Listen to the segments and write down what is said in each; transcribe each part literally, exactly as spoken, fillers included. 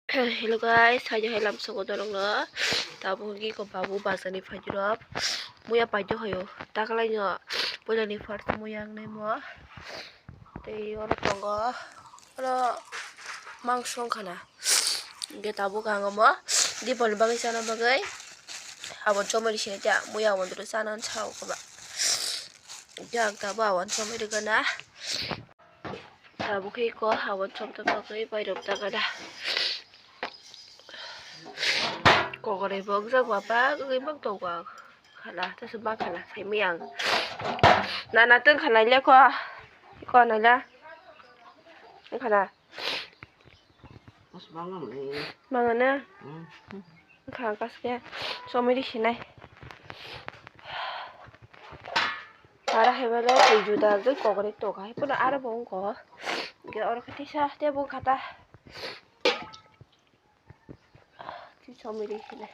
Hello guys, hai hai lam sogo dorong no. Tabuk hwnkhe ko babu bazar ni phaidi rok. Muya paidi hoyo. Taklai no puila ni first muya wngnai mo. Tei oro tongo. Oro mangso wngkha na. Hwnkhe tabuk ang omo Dipol ni bagwi chana bagwi. Aboni chomari sinai ta muya aboni chana wngsa o koba. Hwnkhe ang tabuk aboni chomari gana. Tabuk khe ko habon chomtop bagwi bairok taka da. Kokore bo wngjak ba bagwi mang tongo ang. Khala, tesa ma khala, saimai ang. Nana tong khala le ko. Ko nala. Khala. Mangana. Wngkha ang kaske somoi ri sinai. Para hai bale twi juda twi kokori toka hai pono aro bo wngkha. Hwnkhe oro khe tisa tebo wngkha ta. Twi somoi ri sinai.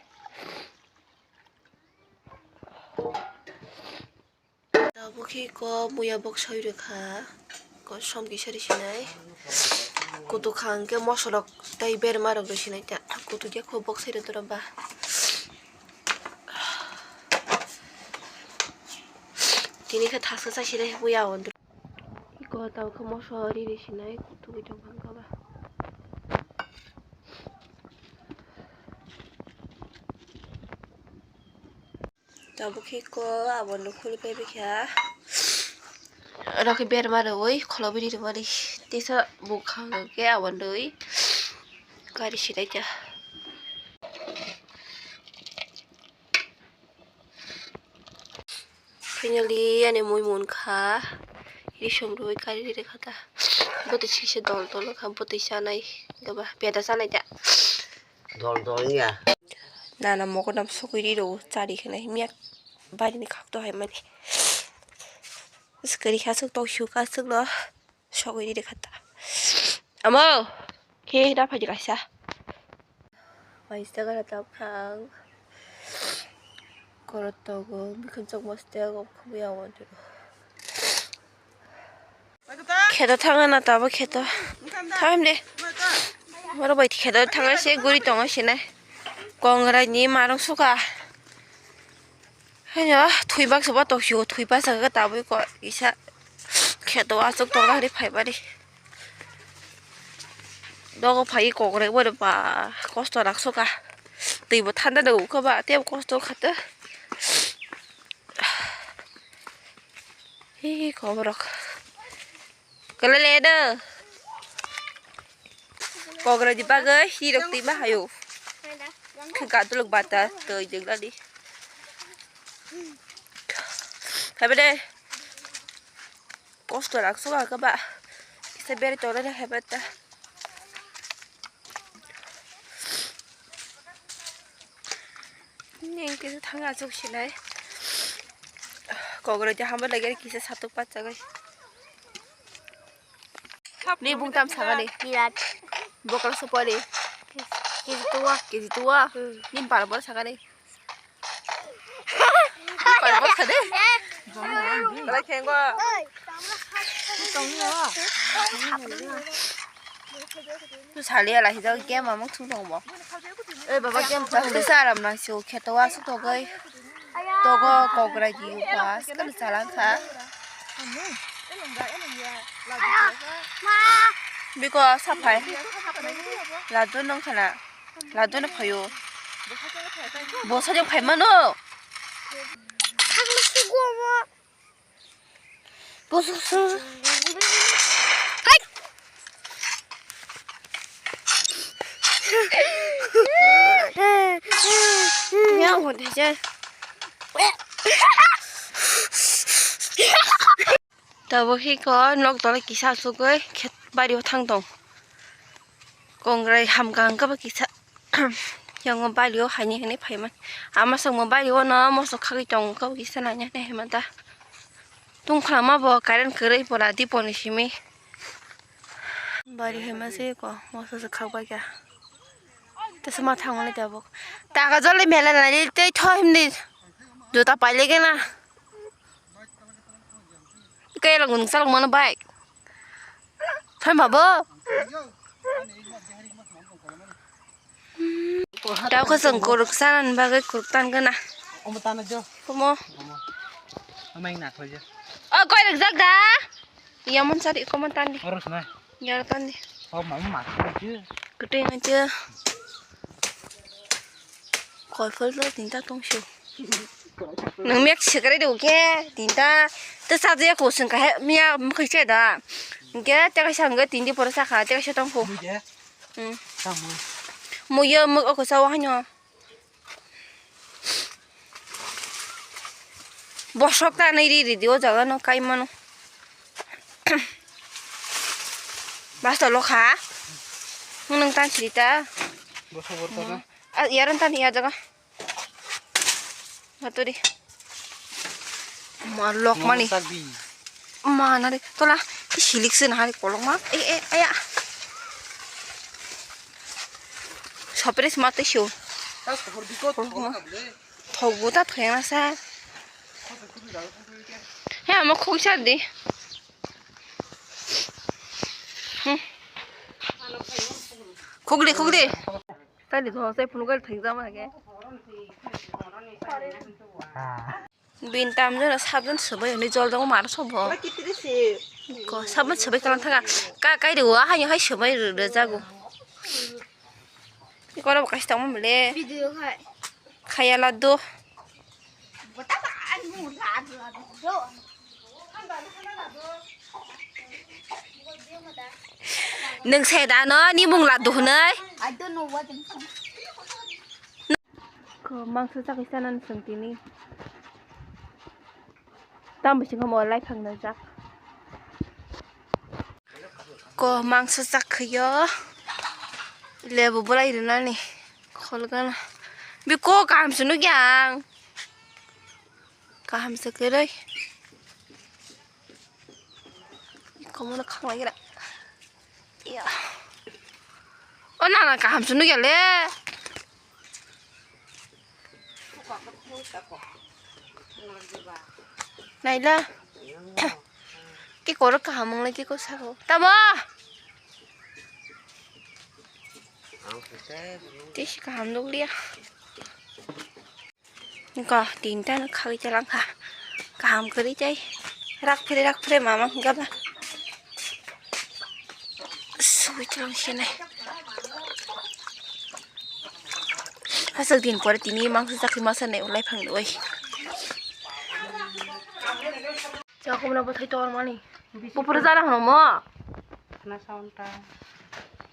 Tabuk khe ko muya bok soi rwkha, ko som kisa ri sinai, kutuk kha hwnkhe moso rok tei berma rok ri sinai ta, kutuk ya kho bok soi rw tora ba. Tini khe thaska chai sinai muya o. Iko tabuk khe moso ri ri sinai kutuk wi tong kha ba. Tabuk khe ko abo no khuli pai bikha. Oro khe berma rwui kholo bini rwmani tisa bukha hwnkhe abo no rwui gari sinai ta. Finally ani mui munkha. Ri som rwui gari rwui kha ta. Bwtwi sise dol dol wngkha bwtwi chanai. Beda chanai ta. Dol dol ya. Nana mogodam sogwi ri rw chari khe nai miya bari ni khak to hai mani. Swkari kha swk tong shu kha swk no sogwi ri kha ta. Amo khe da phaidi kaisa. Paisa gara ta phang. Korot togo bikham chok moste go khumya wantero. Kheto thangna na tabo kheto. Thangim de. Oro bai kheto thangna se guri tongo sini. Kongrai ni marung suka. Haino thwi baksa ba tokyo thwi baksa ga tabui ko isa. Kheto asuk tongo hari phai bari. Dogo phai kongrai bo ba kosto rak suka. Twi bo thanda do ko ba te kosto khata. Hi, koborok. Kala le do. Kogra di bagwi, hi rok twi ma hayo. Khe gatulok bata, twi jeng ladi. Habe de. Kosto rak so ka ba. Kisa beri tore de habe ta. Ning kisa thang achuk sinai. Kogra di hamba lagi kisa satuk pachagai. Ni bung tam sagani. Birat. Bokol supari. Kisi tua. Kisi tua. Hmm. Ni bar bar sagani. Bar bar sade. Kala khengo. Tu sali ala hijau game amuk thung thung bo. Eh, baba, game chak. Tu saram nang siu kheto wa su togai. Togo kogra di upa, sekali chalang kha. Biko saphai. Ladu nung khana. Ladu no phayo. Bosa jong phai mano. Bosa. Hai. Yang hon thai. Tabuk hiko nok tola kisa asugwi khet bari o thang tong. Kongrai hamkha hwnkhe bo kisa yango bari o haini hinwi phaiman. Ama swkang bo bari o no moso khagwi tongo kisa naina hinwi himanta. Tungkha ma bo current kwrwi pora diponi simi. Bari hima se ko moso se khak bai kha. Tesa ma thango le tabuk. Taka jole mela nani tei tho himni. Juta paile kena. Kailang gunung salang mano bike. Phai ma bo. Tao khe chwng kuruk sanani bagwi kuruk tan gana. Omo tano jo. Omo. Omo. Omo ing na khoi jo. O koi rwk jak da? Iya mon sari iko mon tan di. Oro sna. Yar tan di. O mama ma khoi jo. Kutui na jo. Koi phol phol tinta tong shu. Nang mek sekre do ke tinta. Te sa je ko sing ka he miya mukhi che da. Ke te ka sang ke tindi pora sa kha te ka sha tong ko. Mui je. Hmm. Tamo. Muyo muk oko sa wa hanyo. Bosok ta nai ri ri di o jaga no kai mano. Basta lo kha. Nung tan sita. Bosok bor ta na. Ah, yaran tan ya jaga. Maturi. Ma lok mani. Tagbi. Ma nari tola. Silik se nari kolok ma. Eh, eh, aya. Sopres ma te sio. Tas ko biko. Kolok ma. Thok bo ta thok na sa. He amo khok sa di. Hmm. Khok di, khok di. Tali tho sai phunu gal thang jama ke. Bin tam jora sabon sobai ni jol dong mar sobo. Ko sabon sobai kalang thaga. Ka kai de wa hayo hai sobai re jago. Ko ro kai tong mole. Video khai. Khaya la do. Nung se da no ni mung la do hnai. I don't know what I'm saying. Ko mangsa chakwi chana ni chwng tini. Tam bisingo mo lai phang na jak. Ko mangsa chakhiyo. Lebu bolai rinani. Kholgana. Bi ko kaham sunu gyang. Kaham se kwrwi. Komono khang lai gra. Ya. O nana kaham sunu gya le. Naila. Ki koro kaham wng lai ki ko sabo. Tamo. Tisi kaham nukliya. Ko tinta no khagwi chalangkha. Kaham kwrwi tei rak phre rak phre mama hwnkha ba. Sugwi chalang sinai. Aswk din pore tini mangsa chakhi masa nai ulai phang doi. Chakhumna bwthai tor mani. Bupura jana hwno mo. Khna sound ta.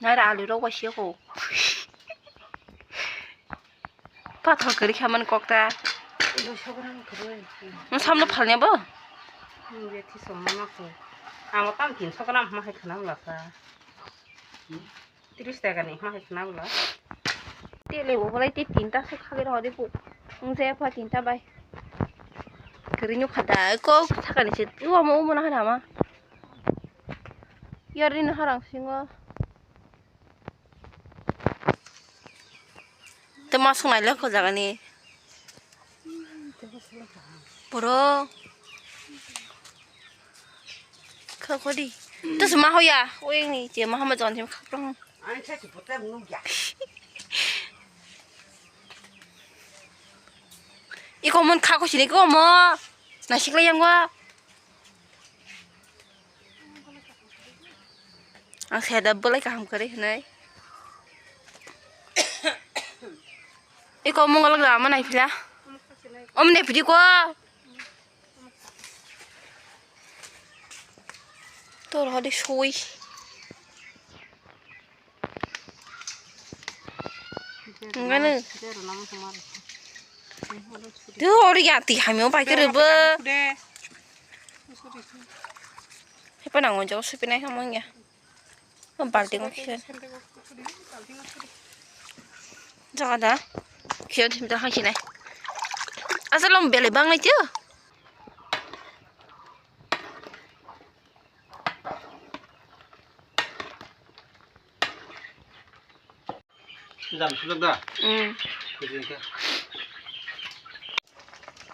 Naira ali rok bai siya ko. Pathor kwrwi kha mani kok ta. Duiso gram kwrwi. Nwng samno phalnya bo? Nwng je thiso mama ko. Amo tam tinso gram hwnma hai khna wngla kha. Tris taka ni hwnma hai khna wngla. Te lebu bolai te tinta se khagwi rw di pu. Nwng je pha tinta bai. Kwrwi nukha da ko sakani se. Umo umo na hana ma. Yar ni harang singo. Tei ma swngnai le kho jagani. Borok. Kha khodi. Tus ma hoya. Oyeng ni je ma hama jon jim khaplang. Iko mon kha ko sini ko mo. Naisik le yang wa. Ang seda bolai kaham kwrwi hwnwi. Iko mungolok da ma nai phila. Om ne phidi ko. Tor hadi sui. Ngano. Tu ori ya ti hamyo pai kere ba. Hepa nango jago supi nai hamong ya. Balting o khe. Jaga da. Khe thim ta hakhe nai. Asa long bele bang nai tio. Jam sulak da? Mm. Kujin khe.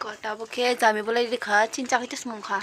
Ko tabuk khe jami bolai rikha, chinchak hai tei smung kha.